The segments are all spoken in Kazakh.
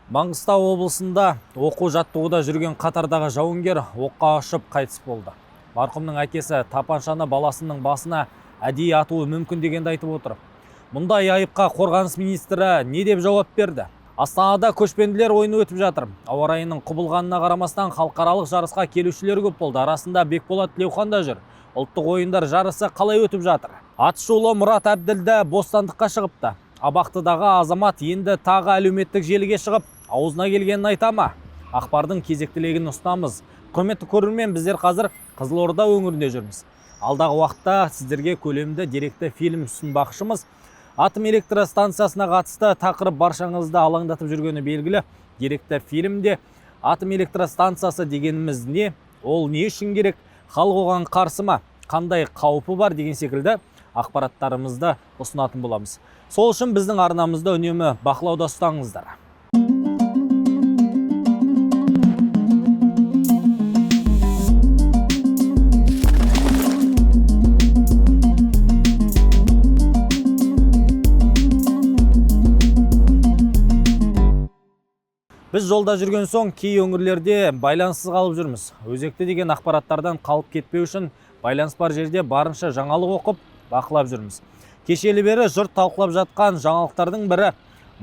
Маңғыстау облысында оқу жаттығуда жүрген қатардағы жауынгер оққа ұшып қайтыс болды. Марқұмның әкесі тапаншаны баласының басына әдейі атуы мүмкін дегенді айтып отыр. Мұндай айыпқа қорғаныс министрі не деп жауап берді? Астанада көшпенділер ойыны өтіп жатыр. Ауа райының құбылғанына қарамастан халықаралық жарысқа келушілер көп болды. Арасында Бекболат Тілеухан да жүр. Ұлттық ойындар жарысы қалай өтіп жатыр? Атышулы Мұрат Әбділда бостандыққа шығыпты. Абақтыдағы азамат енді тағы әлеуметтік желіге шығып, аузына келгенін айта ма? Ақпардың кезекті легін ұсынамыз. Құрметті көрермен, біздер қазір Қызылорда өңірінде жүрміз. Алдағы уақытта сіздерге көлемді деректі фильм ұсынбақшымыз. Атом электростанциясына қатысты тақырып баршаңызды алаңдатып жүргені белгілі. Деректі фильмде атом электростанциясы дегеніміз не, ол не үшін керек, халық оған қарсы ма, қандай қаупі бар деген секілді ақпараттарымызды ұсынатын боламыз. Сол үшін біздің арнамызды үнемі бақылауда ұстаңыздар. Біз жолда жүрген соң кей өңірлерде байланыссыз қалып жүрміз. Өзекті деген ақпараттардан қалып кетпеу үшін байланыс бар жерде барынша жаңалық оқып, бақылап жүрміз. Кешелі бері жұрт талқылап жатқан жаңалықтардың бірі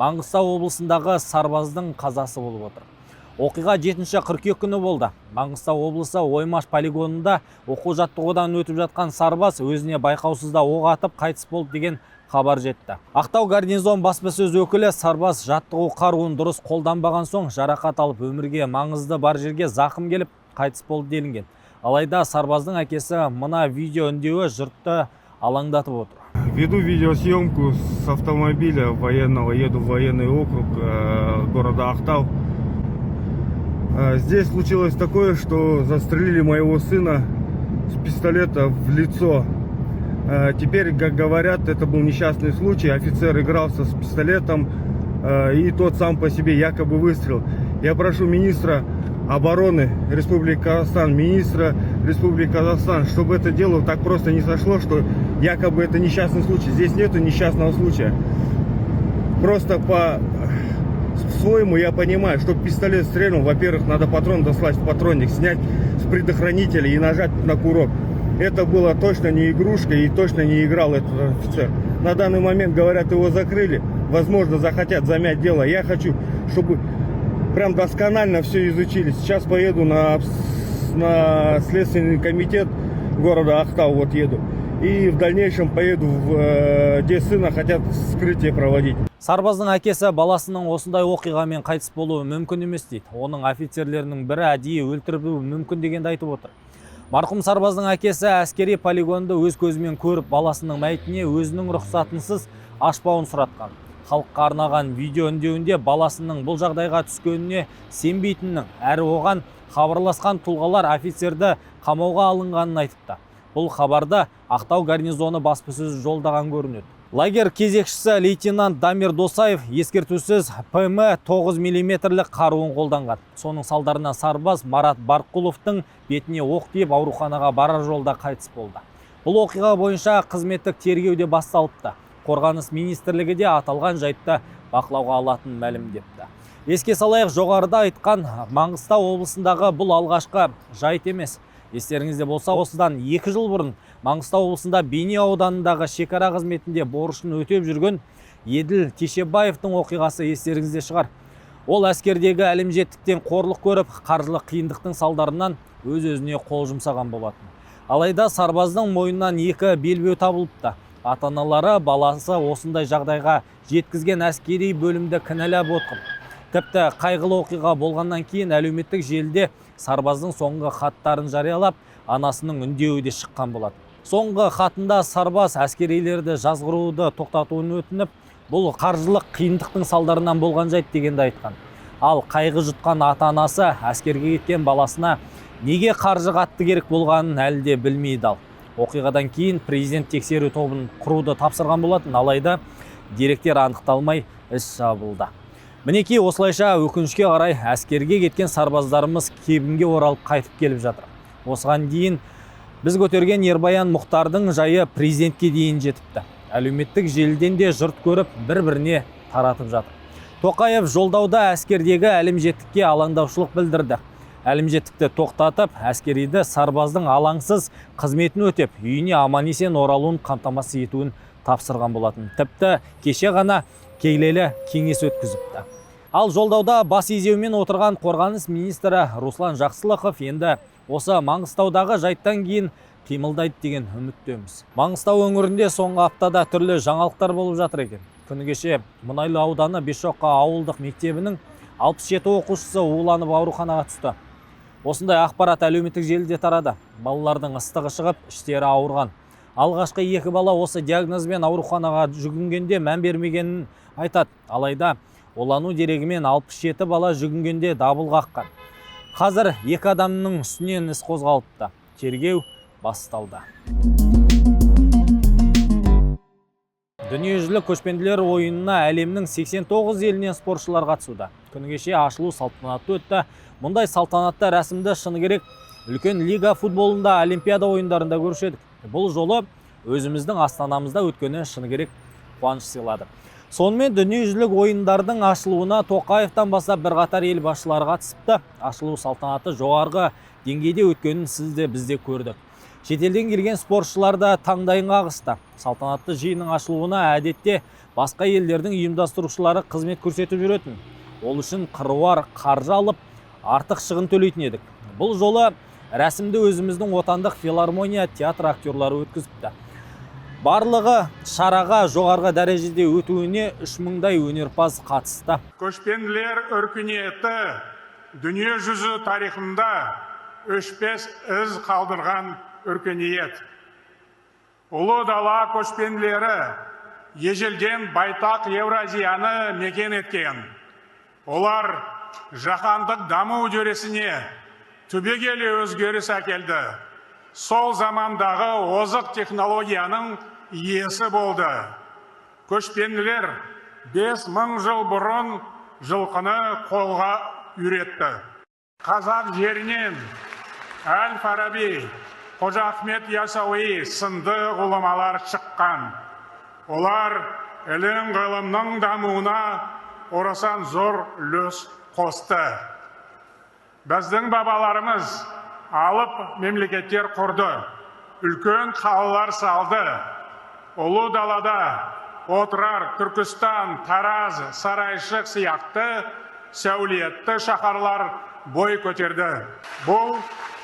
Маңғыстау облысындағы сарбаздың қазасы болып отыр. Оқиға 7 қыркүйек күні болды. Маңғыстау облысы Оймаш полигонында оқу жаттығудан өтіп жатқан сарбаз өзіне байқаусызда оқ атып қайтыс болды деген хабар жетті. Ақтау гарнизон баспасөз өкілі сарбаз жаттығу қаруын дұрыс қолданбаған соң жарақат алып, өмірге маңызды бар жерге зақым келіп қайтыс болды делінген. Алайда сарбаздың әкесі мына видео үндеуі жұртты алаңдатып отыр. Веду видеосъемку с автомобиля военного, еду в военный округ города Актау. Здесь случилось такое, что застрелили моего сына с пистолета в лицо. Теперь, как говорят, это был несчастный случай. Офицер игрался с пистолетом, и тот сам по себе якобы выстрелил. Я прошу министра обороны Республики Казахстан, министра Республики Казахстан, чтобы это дело так просто не сошло, что якобы это несчастный случай. Здесь нету несчастного случая. Просто по-своему я понимаю, чтобы пистолет стрельнул, во-первых, надо патрон дослать в патронник, снять с предохранителя и нажать на курок. Это было точно не игрушка и точно не играл этот офицер. На данный момент, говорят, его закрыли. Возможно, захотят замять дело. Я хочу, чтобы прям досконально все изучили. Сейчас поеду на Следственный комитет города Актау, вот еду. И в дальнейшем поеду, где сына хотят вскрытие проводить. Сарбаздың әкесі баласының осындай оқиғамен қайтыс болуы мүмкін емес дейді. Оның офицерлерінің бірі әдейі өлтірілуі мүмкін дегенді айтып отыр. Марқұм сарбаздың әкесі әскери полигонды өз көзімен көріп, баласының мәйітіне өзінің рұқсатынсыз ашпауын сұратқан. Халыққа арнаған видео үндеуінде баласының бұл жағдайға түскеніне сенбейтінін, әрі оған хабарласқан тұлғалар офицерді қамауға алынғанын айтыпты. Бұл хабарды Ақтау гарнизоны баспасөзі жолдаған көрінеді. Лагерь кезекшісі лейтенант Дамир Досаев ескертусіз ПМ 9 миллиметрлік қаруын қолданған. Соның салдарынан сарбаз Марат Барқұловтың бетіне оқ тиіп, ауруханаға барар жолда қайтыс болды. Бұл оқиға бойынша қызметтік тергеу де басталыпты. Қорғаныс министрлігі де аталған жайтты бақылауға алатынын мәлімдепті. Еске салайық, жоғарыда айтқан Маңғыстау облысындағы бұл алғашқы жайт емес. Естеріңізде болса, осыдан 2 жыл бұрын Маңғыстау облысында Бейнеу ауданындағы шекара қызметінде борышын өтеп жүрген Еділ Тешебаевтың оқиғасы естеріңізде шығар. Ол әскердегі әлімжеттіктен қорлық көріп, қаржылық қиындықтың салдарынан өз-өзіне қол жұмсаған болатын. Алайда сарбаздың мойнынан екі белбеу табылыпты. Ата-аналары баласы осындай жағдайға жеткізген әскери бөлімді кінәлап отыр. Тіпті қайғылы оқиға болғаннан кейін әлеуметтік желіде сарбаздың соңғы хаттарын жариялап, анасының үндеуі де шыққан болады. Соңғы хатында сарбаз әскерилерді жазғыруды тоқтатуын өтініп, бұл қаржылық қиындықтың салдарынан болған жайт дегенді айтқан. Ал қайғы жұтқан ата-анасы әскерге кеткен баласына неге қаржы қатты керек болғанын әлі де білмей дал. Оқиғадан кейін президент тексеру тобын құруды тапсырған болатын, алайда деректер анықталмай, іс жабылды. Мінекей, осылайша өкінішке қарай әскерге кеткен сарбаздарымыз кебінге оралып қайтып келіп жатыр. Осыған дейін біз көтерген Ербаян Мұхтардың жайы президентке дейін жетіпті. Әлеуметтік желіден де жұрт көріп, бір-біріне таратып жатыр. Тоқаев жолдауда әскердегі әлімжеттікке алаңдаушылық білдірді. Әлімжеттікті тоқтатып, әскериді сарбаздың алаңсыз қызметін өтеп, үйіне аман есен оралуын қамтамасыз етуін тапсырған болатын. Тіпті кеше ғана келелі кеңес өткізіпті. Ал жолдауда бас изеумен отырған қорғаныс министрі Руслан Жақсылықов енді осы Маңғыстаудағы жайттан кейін қимылдайды деген үміттеміз. Маңғыстау өңірінде соңғы аптада түрлі жаңалықтар болып жатыр екен. Күні кеше Мұнайлы ауданы Бесшоқы ауылдық мектебінің 67 оқушысы уланып, ауруханаға түсті. Осындай ақпарат әлеуметтік желіде тарады. Балалардың ыстығы шығып, іштері ауырған. Алғашқы екі бала осы диагнозбен ауруханаға жүгінгенде мән бермегенін айтады. Алайда улану дерегімен 67 бала жүгінгенде дабыл қаққан. Қазір екі адамның үстінен іс қозғалыпты. Тергеу басталды. Дүниежүзілік көшпенділер ойынына әлемнің 89 елінен спортшылар қатысуда. Күні кеше ашылу салтанаты өтті. Мұндай салтанатты рәсімді, шыны керек, үлкен лига футболында, олимпиада ойындарында көруші едік. Бұл жолы өзіміздің астанамызда өткені, шыны керек, қуаныш сыйлады. Сонымен, дүниежүзілік ойындардың ашылуына Тоқаевтан бастап бірқатар ел басшылары қатысыпты. Ашылу салтанаты жоғарғы деңгейде өткенін сіз де, біз де көрдік. Шетелден келген спортшылар да таңдайын қағысты. Салтанатты жиынның ашылуына әдетте басқа елдердің ұйымдастырушылары қызмет көрсетіп жүретін. Ол үшін қыруар қаржы алып, артық шығын төлейтін едік. Бұл жолы рәсімді өзіміздің отандық филармония, театр актерлары өткізіпті. Барлығы шараға жоғарғы дәрежеде өтуіне 3000-дай өнерпаз қатысты. Көшпенділер өркениеті дүние жүзі тарихында өшпес із қалдырған өркениет. Ұлы дала көшпенділері ежелден байтақ Еуразияны мекен еткен. Олар жаһандық даму үдерісіне түбегейлі өзгеріс әкелді. Сол замандағы озық технологияның иесі болды. Көшпенділер 5000 жыл бұрын жылқыны қолға үйретті. Қазақ жерінен Әл Фараби, Қожа Ахмет Ясауи сынды ғұламалар шыққан. Олар ілім ғылымның дамуына орасан зор үлес қосты. Біздің бабаларымыз алып мемлекеттер құрды, үлкен қалалар салды. Ұлы далада Отырар, Түркістан, Тараз, Сарайшық сияқты сәулетті шаһарлар бой көтерді. Бұл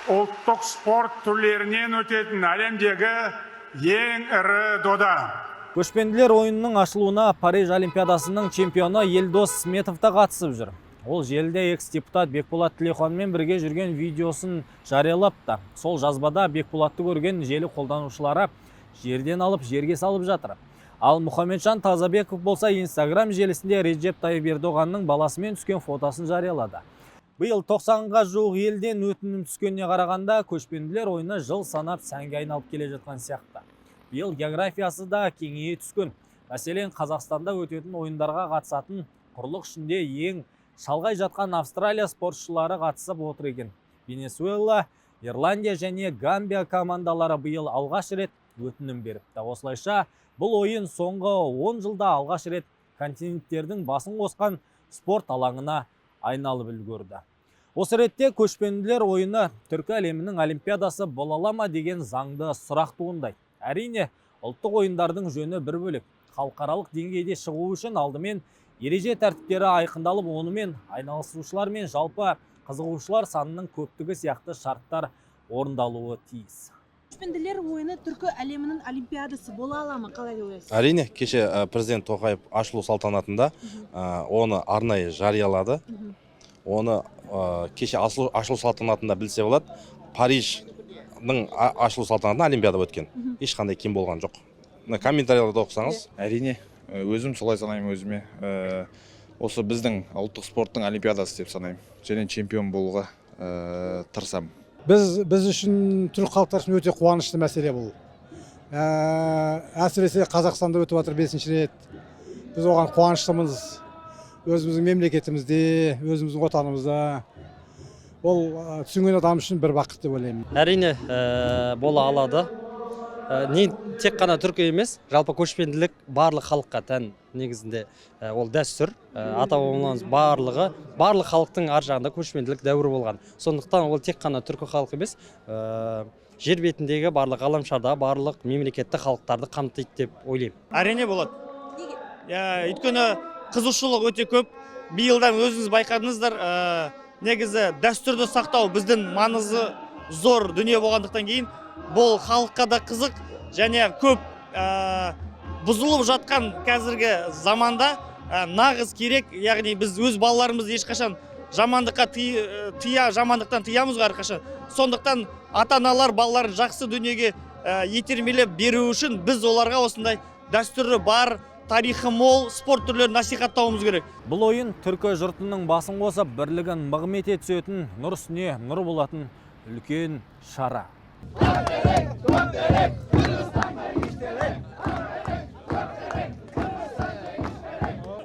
ұлттық спорт түрлерінен өтетін әлемдегі ең ірі дода. Көшпенділер ойынының ашылуына Париж олимпиадасының чемпионы Елдос Сметов та қатысып жүр. Ол желіде экс-депутат Бекболат Тілеуханмен бірге жүрген видеосын жариялапты. Сол жазбада Бекболатты көрген желі қолданушылары жерден алып, жерге салып жатыр. Ал Мұхамеджан Тазабеков болса, Инстаграм желісінде Реджеп Тайып Ердоғанның баласымен түскен фотосын жариялады. Биыл 90-ға жуық елден өтінім түскеніне қарағанда, көшпенділер ойыны жыл санап сәнге айналып келе жатқан сияқты. Биыл географиясы да кеңейе түскен. Мәселен, Қазақстанда өтетін ойындарға қатысатын құрлық ішінде ең шалғай жатқан Австралия спортшылары қатысып отыр екен. Венесуэла, Ирландия және Гамбия командалары биыл алғаш рет өтінім беріпті. Осылайша, бұл ойын соңғы 10 жылда алғаш рет континенттердің басын қосқан спорт алаңына айналып үлгерді. Осы ретте көшпенділер ойыны түркі әлемінің олимпиадасы бола ала ма деген заңды сұрақ туындайды. Әрине, ұлттық ойындардың жөні бір бөлек. Халықаралық деңгейде шығу үшін алдымен ереже тәртіптері айқындалып, онымен айналысушылар мен жалпы қызығушылар санының көптігі сияқты шарттар орындалуы тиіс. Көшпенділер ойыны түркі әлемінің олимпиадасы бола ала ма, қалай ойлайсыз? Әрине, кеше президент Тоқаев ашылу салтанатында оны арнайы жариялады. Оны кеше ашылу салтанатында білсе болады. Париждің ашылу салтанатында, олимпиада өткен, ешқандай кем болған жоқ. Мына комментарийлерді оқысаңыз. Әрине, өзім солай санаймын өзіме. Осы біздің ұлттық спорттың олимпиадасы деп санаймын және чемпион болуға тырысамын. Біз үшін, түрік халықтары үшін өте қуанышты мәселе бұл. Әсіресе Қазақстанда өтіп жатыр бесінші рет. Біз оған қуаныштымыз, өзіміздің мемлекетімізде, өзіміздің отанымызда. Ол түсінген адам үшін бір бақыт деп ойлаймын. Әрине, бола алады. Не тек қана түркі емес, жалпы көшпенділік барлық халыққа тән негізінде, ол дәстүр. Ата бабаларымыз барлығы, барлық халықтың ар жағында көшпенділік дәуірі болған. Сондықтан ол тек қана түркі халқы емес, жер бетіндегі барлық, ғаламшардағы барлық мемлекетті, халықтарды қамтиды деп ойлаймын. Әрине, болады. Иә, өйткені қызығушылық өте көп. Биылдан өзіңіз байқадыңыздар, негізі дәстүрді сақтау біздің маңызы зор дүние болғандықтан кейін, бұл халыққа да қызық және көп бұзылып жатқан қазіргі заманда нағыз керек. Яғни біз өз балаларымызды ешқашан жамандыққа тыя, жамандықтан тыямыз ғой әрқашан. Сондықтан ата аналар балаларын жақсы дүниеге итермелеп беру үшін біз оларға осындай дәстүрі бар, тарихы мол спорт түрлерін насихаттауымыз керек. Бұл ойын түркі жұртының басын қосып, бірлігін мығым ете түсетін, нұр үстіне нұр болатын үлкен шара.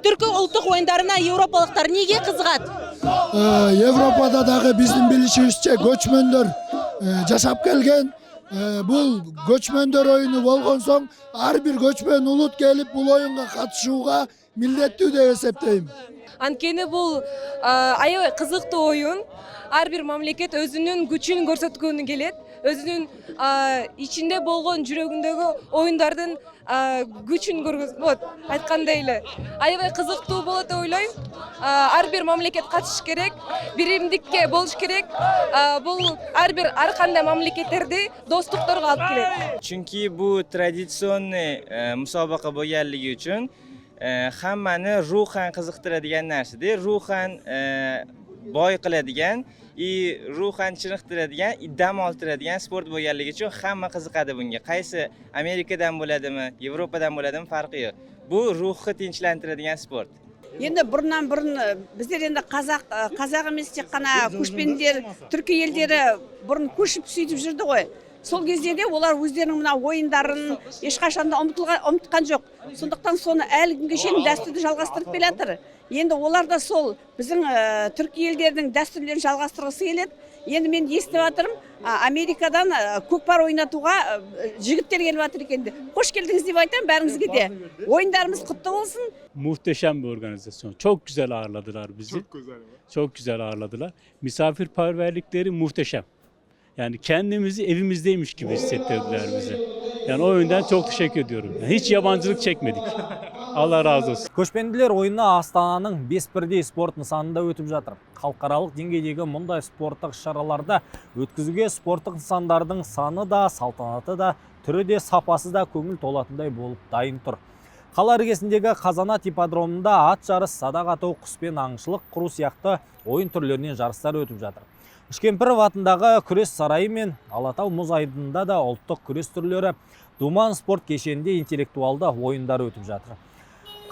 Түркі ұлттық ойындарына еуропалықтар неге қызығады? Европада дагы биздин билишибизче көчмөндөр жашап келген. Бул көчмөндөр оюну болгон соң, ар бир көчмөн улут келип бул оюнга катышууга милдеттүү деп эсептейм. Анткени бул аябай кызыктуу оюн. Ар бир мамлекет өзүнүн күчүн көрсөткөнү келет, өзүнүн ичинде болгон, жүрөгүндөгү оюндардын күчүн көргөз. Вот айткандай эле, аябай кызыктуу болот деп ойлойм. Ар бир мамлекет катышыш керек, биримдикке болуш керек. Бул ар бир, ар кандай мамлекеттерди достукторго алып келет. Chunki bu традиционный musobaqa bo'lganligi uchun hammani ruhan qiziqtiradigan narsada, ruhan boy qiladigan и ruhan chiniqtiradigan и dam oltiradigan sport bo'lganligi uchun hamma qiziqadi bunga. Qaysi Amerikadan bo'ladimi, Yevropadan bo'ladimi, farqi yo'q. Bu ruhni tinchlantiradigan sport. Енді бұрыннан бұрын біздер енді қазақ, қазақ емес, тек қана көшпенділер, түркі елдері бұрын көшіп сөйтіп жүрді ғой. Сол кезде де олар өздерінің мына ойындарын ешқашан да ұмытқан жоқ. Сондықтан соны әлі күнге шейін дәстүрді жалғастырып келе жатыр. Енді олар да сол біздің түркі елдерінің дәстүрлерін жалғастырғысы келеді. Енді мен естіп жатырмын, Америкадан көкпар ойнатуға жігіттер келіп жатыр екен деп. Қош келдіңіз деп айтамын бәріңізге де. Ойындарымыз құтты болсын. Muhteşem bir organizasyon. Çok güzel ağırladılar bizi. Çok güzel. Çok güzel ağırladılar. Misafirperverlikleri muhteşem. Yani kendimizi evimizdeymiş gibi hissettirdiler bize. Yani o yönden çok teşekkür ediyorum. Yani hiç yabancılık çekmedik. Allah razı olsun. Көшпенділер ойыны Астананың бес бірдей спорт нысанында өтіп жатыр. Халықаралық деңгейдегі мұндай спорттық шараларды өткізуге спорттық нысандардың саны да, салтанаты да, түрі де, сапасы да көңіл толатындай болып дайын тұр. Қала іргесіндегі Қазанат ипподромында ат жарыс, садақ ату, құспен аңшылық құру сияқты ойын түрлерінен жарыстар өтіп жатыр. Үшкемпіров атындағы күрес сарайы мен Алатау мұз айдынында да ұлттық күрес түрлері, Думан спорт кешенінде интеллектуалды ойындар өтіп жатыр.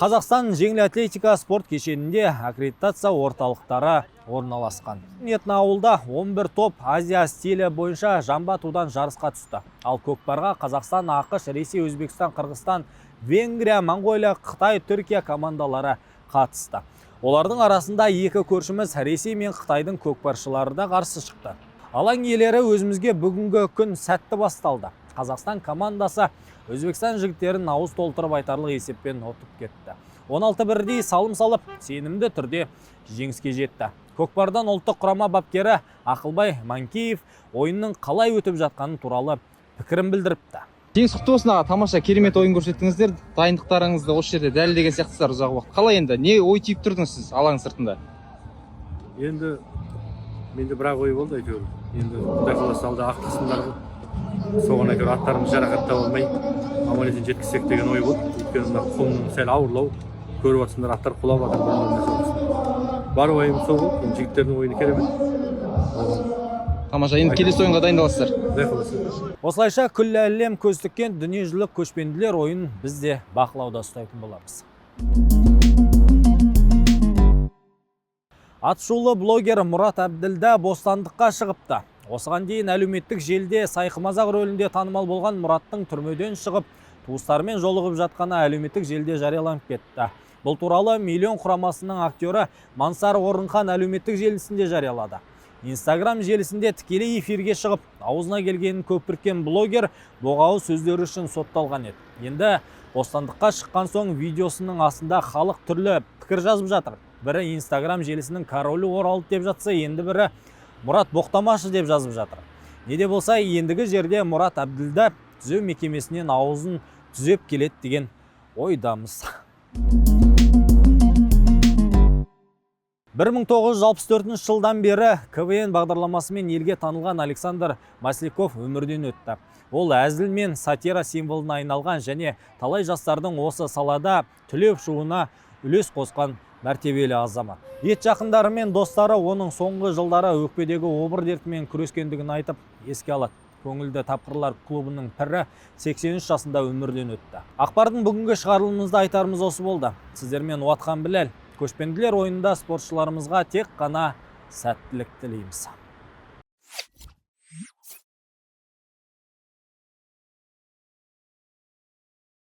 Қазақстан жеңіл атлетика спорт кешенінде аккредитация орталықтары орналасқан. Этноауылда 11 топ Азия стилі бойынша жамба атудан жарысқа түсті. Ал көкпарға Қазақстан, АҚШ, Ресей, Өзбекстан, Қырғызстан, Венгрия, Моңғолия, Қытай, Түркия командалары қатысты. Олардың арасында екі көршіміз Ресей мен Қытайдың көкпаршылары да қарсы шықты. Алаң иелері өзімізге бүгінгі күн сәтті басталды. Қазақстан командасы Өзбекстан жігіттерін ауыз толтырып айтарлық есеппен ұтып кетті. 16 бірдей салым салып, сенімді түрде жеңіске жетті. Көкпардан ұлттық құрама бапкері Ақылбай Манкеев ойынның қалай өтіп жатқаны туралы пікірін білдіріпті. Жеңіс құтты болсын, аға! Тамаша, керемет ойын көрсеттіңіздер. Дайындықтарыңызды осы жерде дәлелдеген сияқтысыздар ұзақ уақыт. Қалай, енді не ой түйіп тұрдыңыз сіз алаң сыртында? Енді менде бір ақ ой болды әйтеуір. Енді құдай қаласа, алда ақтық сындар ғой, соған әйтеуір аттарымыз жарақаттап алмай, аман есен жеткізсек деген ой болды. Өйткені мына құм сәл ауырлау, көріп жатсыңдар, аттар құлап жатыр бір біріне соғысып. Бар ойым сол болды. Енді жігіттердің ойыны керемет. Тамаша, енді келесі ойынға дайындаласыздар. Құдай қаласа. Осылайша күллі әлем көз тіккен дүниежүзілік көшпенділер ойынын біз де бақылауда ұстайтын боламыз. Атышулы блогер Мұрат Әбділда бостандыққа шығыпты. Осыған дейін әлеуметтік желіде сайқымазақ рөлінде танымал болған Мұраттың түрмеден шығып, туыстарымен жолығып жатқаны әлеуметтік желіде жарияланып кетті. Бұл туралы Миллион құрамасының актері Мансар Орынхан әлеуметтік желісінде жариялады. Инстаграм желісінде тікелей эфирге шығып, аузына келгенін көпірткен блогер боғауыз сөздері үшін сотталған еді. Енді бостандыққа шыққан соң видеосының астында халық түрлі пікір жазып жатыр. Бірі Инстаграм желісінің королі оралды деп жатса, енді бірі Мұрат боқтамашы деп жазып жатыр. Не де болса, ендігі жерде Мұрат Әбділда түзеу мекемесінен аузын түзеп келеді деген ойдамыз. 1964 жылдан бері КВН бағдарламасымен елге танылған Александр Масляков өмірден өтті. Ол әзіл мен сатира символына айналған және талай жастардың осы салада түлеп ұшуына үлес қосқан мәртебелі азамат. Ет жақындары мен достары оның соңғы жылдары өкпедегі обыр дертімен күрескендігін айтып еске алады. Көңілді тапқырлар клубының пірі 83 жасында өмірден өтті. Ақпардың бүгінгі шығарылымымызда айтарымыз осы болды. Сіздермен Уатхан Біләл. Көшпенділер ойынында спортшыларымызға тек қана сәттілік тілейміз.